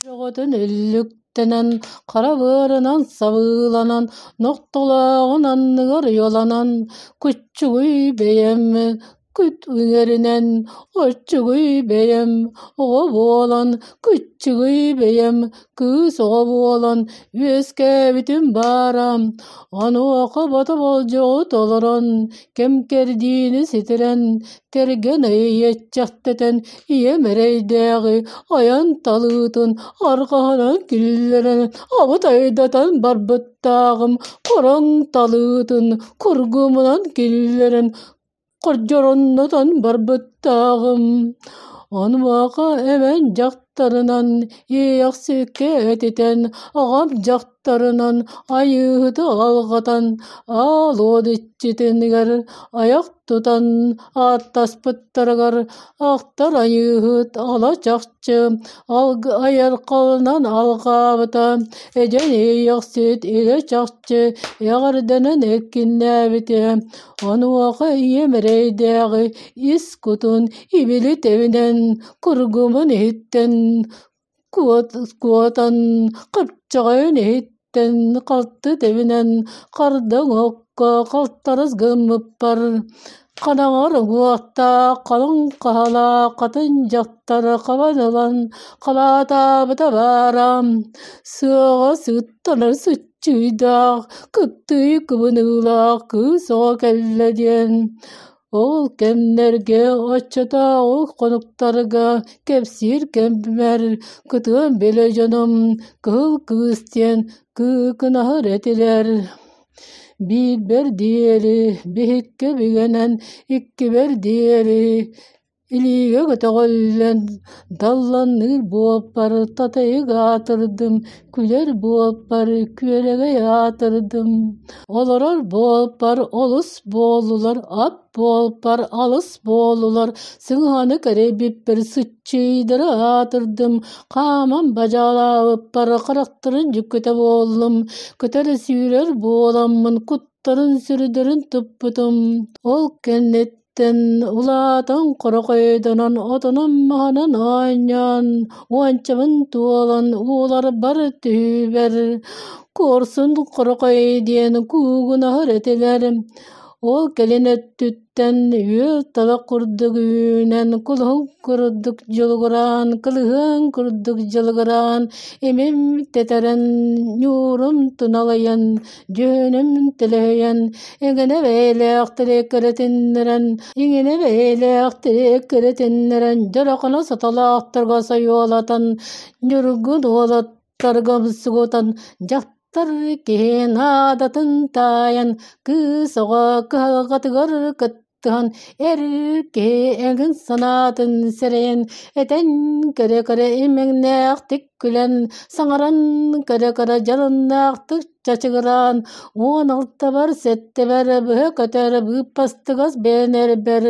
Бөҕөтүн үллүктэнэн, хара быарынан сабыыланан, нохтолооҕун анныгар уйаланан, куччугуй бэйэм күт үҥэринэн, оччугуй бэйэм оҕо буолан, кыччыгый бэйэм кыыс оҕо буолан үөскээбитим баара. Онуоха бото болдьоҕу толорон, кэм кэрдиини ситэрэн, кэргэн иэччэхтэтэн ийэм эрэйдээҕи айан талыытын арҕаһынан киллэрэн абытайдатан барбыттааҕым, хороҥ талыытын кургумунан киллэрэн хордьороннотон барбыттааҕым. Онуоха эбэн дьахтарынан Иэйэхсиккэ этитэн, аҕам дьахтарынан Айыыһыты алҕатан, аал уот иччитинигэр айах тутан ааттаспыттарыгар ахтар Айыыһыт ала чахчы айархалынан алҕаабыта, эдьэн Иэйэхсит илэ чахчы эҕэрдэнэн эккиннээбитэ. Онуоха ийэм эрэйдээҕи ис кутун ибили тэбинэн, кургумун иһиттэн куотан, хапчаҕайын иһиттэн халты тэбинэн хардаҥ окко халтарыс гыммыппар, ханаҥар уҥуохтаах халыҥ хаһалаах хатын дьахтар хабан ылан халаатаабыта баара, сыаҕа сыттанар сыччыыйдаах, кыптыый кыбыныылаах кыыс оҕо кэллэ диэн Ол кэмнэргэ оччотооҕу хонуктарга кэпсиир кэммэр кытыан билэ дьонум Кыһыл Кыыс диэн кыыкынаһар этилэр. Биирбэр диэри биһиккэ бигэнэн, иккибэр диэри Илиигэ көтөҕүллэн, далланныыр буоппар татайык аатырдым, күлэр буоппар күөрэгэй аатырдым, олорор буоппар олус буоллулар, ат буолпар алыс буоллулар, сыҥаһаны кэрэйбиппэр сыччыйдары аатырдым, хааман бадьаалаабыппар харахтарын дьүккүтэ буоллум, көтөр-сүүрэр буоламмын куттарын-сүрдэрин туппутум. Ол кэнниттэн Улаатан хорохойдонон, отонон-маһынан оонньоон, уончабын туолан ууларбар түһүүбэр куорсун хорохой диэн куугунаһар этилэр. Ол кэлин өттүттэн үөл талах курдук үүнэн, кулуһун курдук дьулугураан, кылыһыан курдук дьылыгыраан, имим тэтэрэн, ньуурум туналыйан, дьүһүнүм төлөһүйэн, Эҥинэ бэйэлээхтэри кэрэтиннэрэн, иҥинэ бэйэлээхтэри кэрэтиннэрэн, дьорохоно сотолоохторго сойуолатан, ньургун уолаттарга умсугутан, дьахтар киһи наадатын таайан, кыыс оҕо кыһалҕатыгар кыттыһан, эр киһи эҥин санаатын сэрэйэн, этэн көрө-көрө имэҥнээхтик күлэн, саҥаран көрө-көрө дьалыннаахтык чачыгыраан, 16-бар, сэттэбэр быһа көтөр быыппастыгас бэйэнэрбэр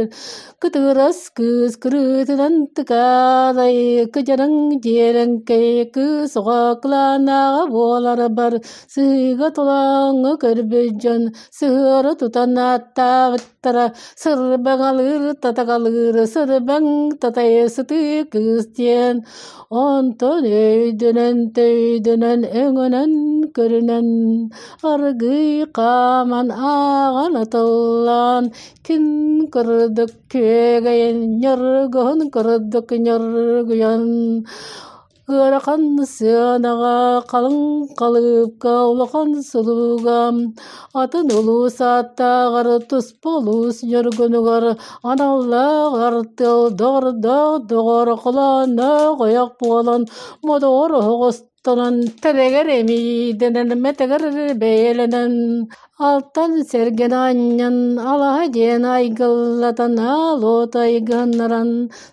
кытыгырас кыыс кырыытынан тыкаарай, кыдьараҥ дьиэрэҥкэй кыыс оҕо кылаанааҕа буоларбар сыһыыга толооҥҥо көрбүт дьон сыһыары тутан ааттаабыттара сырбаҥалыыр татагалыыр сырбаҥ татай сытыы кыыс диэн Онтон өйдөнөн-төйдөнөн өҥөнөн көрүнэн, аргыый хааман ааҕан атыллаан, күн курдук күөгэйэн, ньургуһун курдук ньургуйан, ыарахан сыанаҕа, халыҥ халыыпка, улахан сулууга, атын улуус ааттааҕар туспа улуус ньургунугар аналлаах артыал доҕордоох доҕор холоонноох ойох буолан модоҕор оһоҕостонон тэлэгэр эмиийдэнэн мэтэгэр бэйэлэнэн алтан сэргэн анньан алаһа диэн айгыллатан аал уот айгыннаран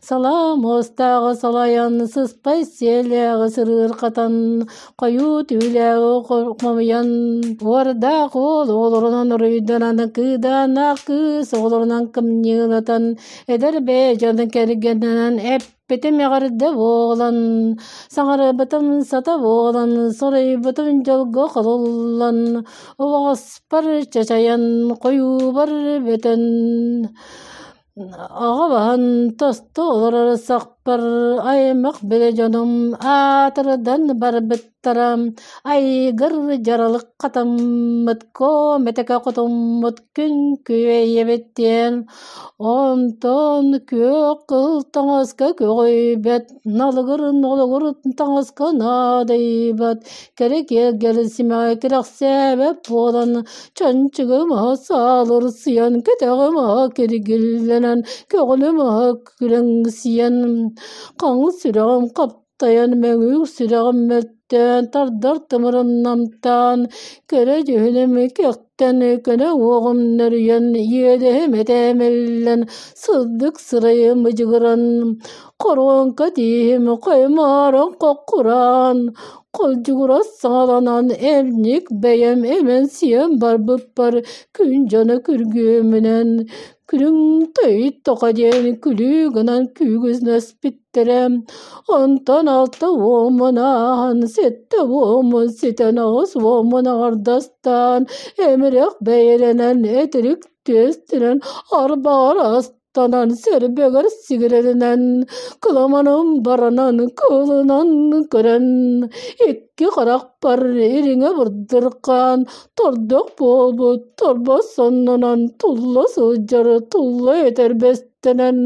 салаа муостааҕы салайан сыспай сиэлээҕи сырыырҕатан хойуу түүлээҕи хомуйан уордаах уол оҕолорунан уруйданан кыыдааннаах кыыс оҕолорунан кымньыылатан эдэр бэйэ дьону кэргэннэнэн эппитим эҕэрдэ буолан саҥарбытым сата буолан соруйбутум дьолго холуллан убаҕаспар чачайан хойуубар бүтэн аҕа баһын тосту олорор сах. Харахпар аймах билэ дьонум аатырдан барбыттара, айгыр дьаралык хатаммыт, куомэтэкэ хотуммут күн күөйэбит диэн, онтон күөх кыһыл таҥаска көҕүйбэт, налыгыр-нолугур таҥаска наадыйбат, кэрэ киэргэл симэҕэ кэрэхсээбэт буолан, чанчыгым аһа саалырсыйан, кэтэҕим аһа киргиллэнэн, көҕүлүм аһа күрэҥсийэн, хаҥыл сүрэҕим хаптайан, мөҥүөх сүрэҕим мөлтөөн, тардар тымырым намтаан, кэрэ дьүһүнүм кэхтэн, көнө уоҕум нөрүйэн, иэдэһим этээмиллэн, сырдык сырайым ыдьыгыран, хоруоҥка тииһим хоймоорон хоккураан, холдьугурас саҥаланан эмньик бэйэм эмэн сиэн барбыппар күн дьоно күргүөмүнэн күлүҥ тоҕо диэн күлүү гынан күүгүнэспиттэрэ. Онтон алта уомун ааһан, сэттэ уомун ситэн, аҕыс уомун аҥардастаан, эмирэх бэйэлэнэн, этирик түөстэнэн, арбаҕар астанан, сэрбэгэр сигирэлэнэн, кыламаным баранан, кылынан көрөн, икки харахпар ириҥэ бырдырхаан, тордох буолбут торбос соннунан тулла сылдьар тулла этэрбэстэнэн,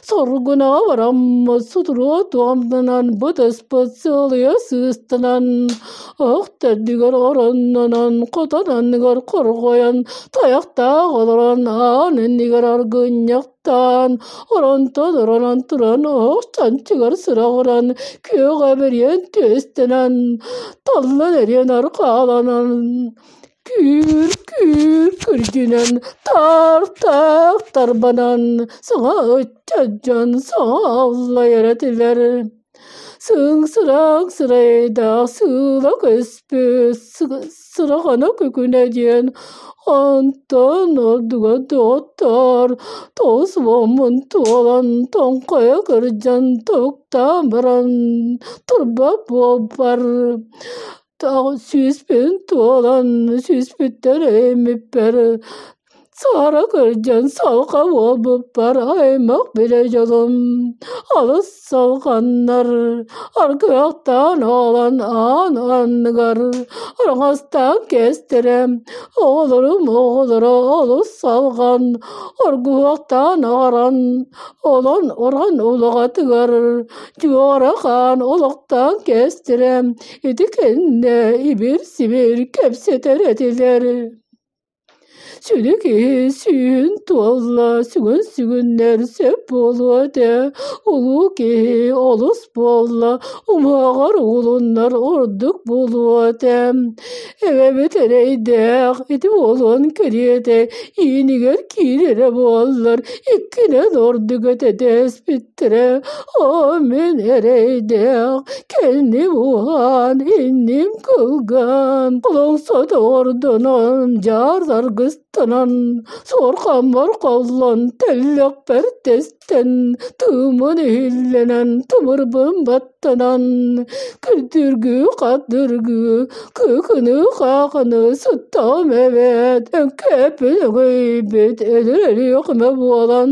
соргунаҕа бараммыт сутуруо туомнанан бытыспыт сыалыйа сыыстанан, оһох төрдүгэр ороннонон, хотон анныгар хорҕойон, тайахтаах олорон аан иннигэр аргынньах таан, оронтон оронон туран оһох чанчыгар сыраҕыран, күөҕэ бэриэн түөстэнэн, таллан эриэн арҕааланан, күүр-күүр күрдьүнэн, таар-таах тарбанан, саҥа ыччат дьон саҥа аллайар этилэр. Сыҥ-сыраҥ сырайдаах сыыла көспүт сыраҕана күкүнэ диэн, онтон ордуга доҕоттоор, тоҕус уоммун туолан, тоҥхойо кырдьан, тобуктаан баран турбат буолбар, сүүспүн туолан, сүүспүттэн өйүммүппэр Саара кырдьан салҕа буолбуппар аймах билэ дьолум алыс салҕаннар, аргыахтаан оҕолон аан анныгар араҥастаан кээстэрэ, оҕолорум оҕолоро олус салҕан, оргуһуохтаан аҕаран, олон уран улаҕатыгар дьуора хаан олохтоон кээстэрэ, ити кэннэ ибир-сибир кэпсэтэр этилэр. Сүдү киһи сүүһүн туолла, сүгүн сүгүннэр сөп буолуо этэ, улуу киһи олус буолла, умуһаҕар угулуннар ордук буолуо этэ. Эбэбит эрэйдээх, ити буолуон кэриэтэ, иинигэр киирэрэ буоллар, иккинэн ордук этэ дэспиттэрэ. Оо, мин эрэйдээх, Кэнним уһаан, инним кылгаан, олоҥсо доҕордонон, дьаар аргыстанан, суорҕаммар холлон, тэллэхпэр тэстэн, тыыммын иһиллэнэн, тымырбын баттанан, күрдүргүү-хардыргыы, кыыкыныы-хаахыныы сыттаҕым эбээт, эҥкээппин өҥөйбүт, өлөр өлүөхүмэ буолан.